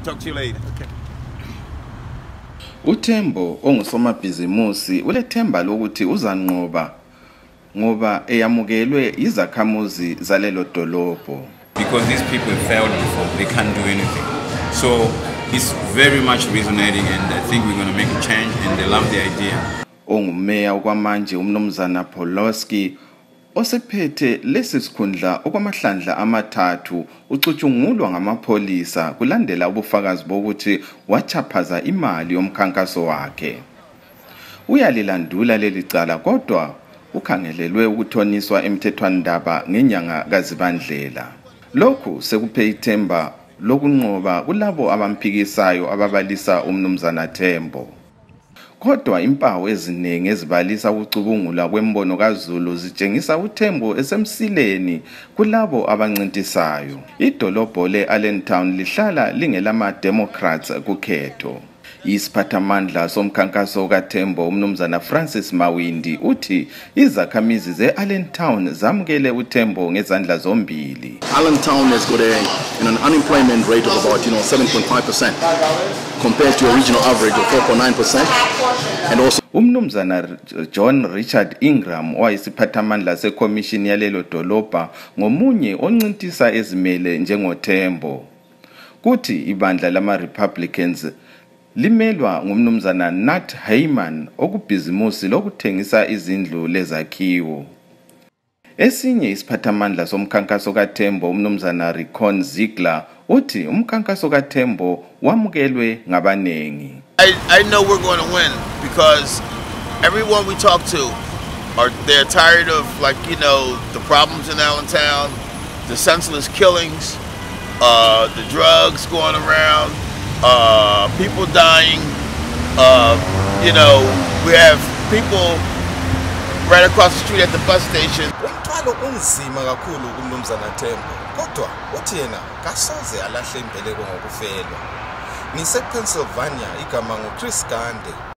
Talk to you later. Okay. UTembo ongusomabhizimusi ulethemba lokuthi uzanqoba ngoba eyamukelwe izakhamuzi zalelo dolobho. Because these people failed before, they can't do anything. So it's very much resonating, and I think we're going to make a change, and they love the idea. uMeya okwamanje uMnu Poloski osephethe lesi sikhundla okwamahlandla amathathu ucutshungulwa ngamapholisa kulandela ubufakazi bokuthi wachaphaza imali yomkhankaso wakhe. Uyalilandula leli cala kodwa ukhangelelwe ukuthoniswa emthethwandaba ngenyanga kaZibandlela. Lokhu sekuphe ithemba lokunqoba kulabo abampikisayo ababalisa uMnu Tembo. Kodwa impawu eziningi ezibalisa ukucubungula kwembono kaZulu zitshengisa uTembo esemsileni kulabo abancintisayo. Idolobho leAllentown lihlala lingelama Democrats kukhetho. Isiphathamandla somkhankaso kaTembo uMnu Francis Mawindi uthi izakhamizi zeAllentown zamukele uTembo ngezandla zombili. Allentown has got an unemployment rate of about 7.5% compared to a regional average of 4.9%, and also uMnu John Richard Ingram owayisiphathamandla seCommission yalelo dolobha ngomunye oncintisa ezimele njengoTembo. Kuthi ibandla lama Republicans limelwa nguMnu Nat Heyman okubhizimusi lokuthengisa izindlu lezakhiwo. Esinye isiphathamandla somkhankaso kaTembo uMnu Recon Ziegler uthi umkhankaso kaTembo wamukelwe ngabanengi. I know we're going to win because everyone we talk to they're tired of the problems in Allentown, the senseless killings, the drugs going around, people dying. We have people right across the street at the bus station. Umthwalo unzima kakhulu uMnu Tembo, kodwa uthi yena kasoze alahle imbeleko ngokufelwa. Nise ePennyslvania igama uChris Gande.